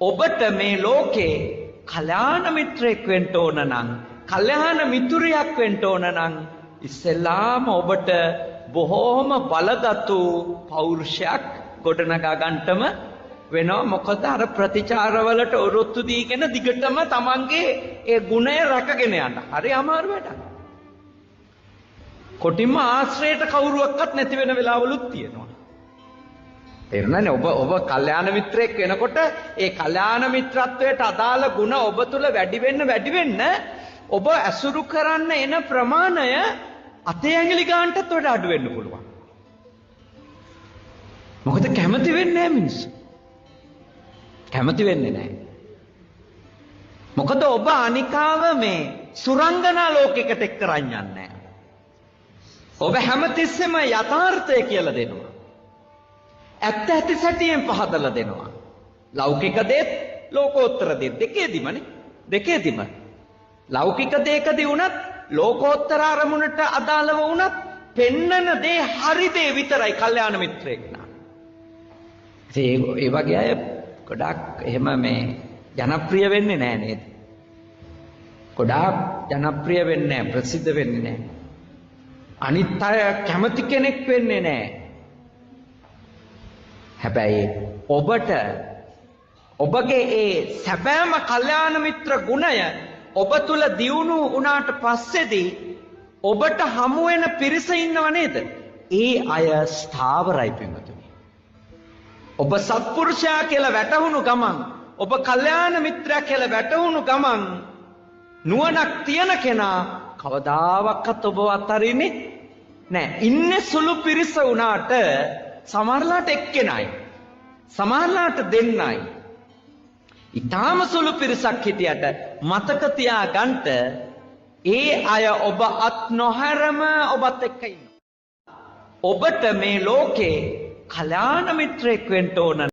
ඔබට මේ ලෝකේ කල්‍යාණ මිත්‍රයෙක් වෙන්න ඕන නම්, කල්‍යාණ මිතුරියක් වෙන්න ඕන නම් ඉස්සෙල්ලාම ඔබට බොහෝම බලගතු පෞරුෂයක් ගොඩනගා ගන්නටම වෙනවා. මොකද අර ප්‍රතිචාරවලට ඔරොත්තු දීගෙන දිගටම තමන්ගේ ඒ ගුණය රැකගෙන යන්න හරි අමාරු වැඩක්. කොටින්ම ආශ්‍රයයට කවුරුවක්වත් නැති වෙන වෙලාවලුත් තියෙනවා. තේරුණානේ? ඔබ ඔබ කල්යාණ මිත්‍රයෙක් වෙනකොට ඒ කල්යාණ මිත්‍රත්වයට අදාළ ගුණ ඔබ තුල වැඩි වෙන්න වැඩි වෙන්න ඔබ ඇසුරු කරන්න එන ප්‍රමාණය අතේ ඇඟිලි ගන්නටත් වඩා අඩු වෙන්න පුළුවන්. මොකද කැමති වෙන්නේ නැහැ මිනිස්සු. කැමති වෙන්නේ නැහැ. මොකද ඔබ අනිකාව මේ සුරංගනා ලෝකයකට එක්ක කරන් යන්නේ නැහැ. ඔබ හැමතිස්සෙම යථාර්ථය කියලා දෙනවා. ඇත්ත ඇති සැටියෙන් පහදලා දෙනවා. ලෞකික දේත් ලෝකෝත්තර දේත් දෙකේදිමනේ. දෙකේදිම. ලෞකික දේකදී වුණත් ලෝකෝත්තර අරමුණට අදාළව වුණත් පෙන්නන දේ හරි දේ විතරයි කල්යාණ මිත්‍රයෙක් නා. ඉතින් ඒ වගේ අය ගොඩාක් එහෙම මේ ජනප්‍රිය වෙන්නේ නෑ නේද? ගොඩාක් ජනප්‍රිය වෙන්නේ නෑ, ප්‍රසිද්ධ වෙන්නේ නෑ. අනිත් අය කැමති කෙනෙක් වෙන්නේ නෑ. හැබැයි ඔබට ඔබගේ ඒ සැබෑම කල්යාණ මිත්‍ර ගුණය ඔබ තුල දියුණු වුණාට පස්සේදී ඔබට හමු වෙන පිරිස ඉන්නව නේද? ඒ අය ස්ථාවරයි පින්වතුනි. ඔබ සත්පුරුෂයා කියලා වැටහුණු ගමන්, ඔබ කල්යාණ මිත්‍රයා කියලා වැටහුණු ගමන් නුවණක් තියෙන කෙනා කවදාවත් ඔබව අතරින්නේ නෑ. ඉන්නේ සුළු පිරිස වුණාට සමහරලාට එක්කෙනයි, සමහරලාට දෙන්නයි. ඊටාම සුළු පිරිසක් හිටියට මතක තියාගන්න ඒ අය ඔබ අත් නොහැරම ඔබත් එක්ක ඉන්නවා. ඔබට මේ ලෝකේ කල්යාණ මිත්‍රයෙක් වෙන්න ඕන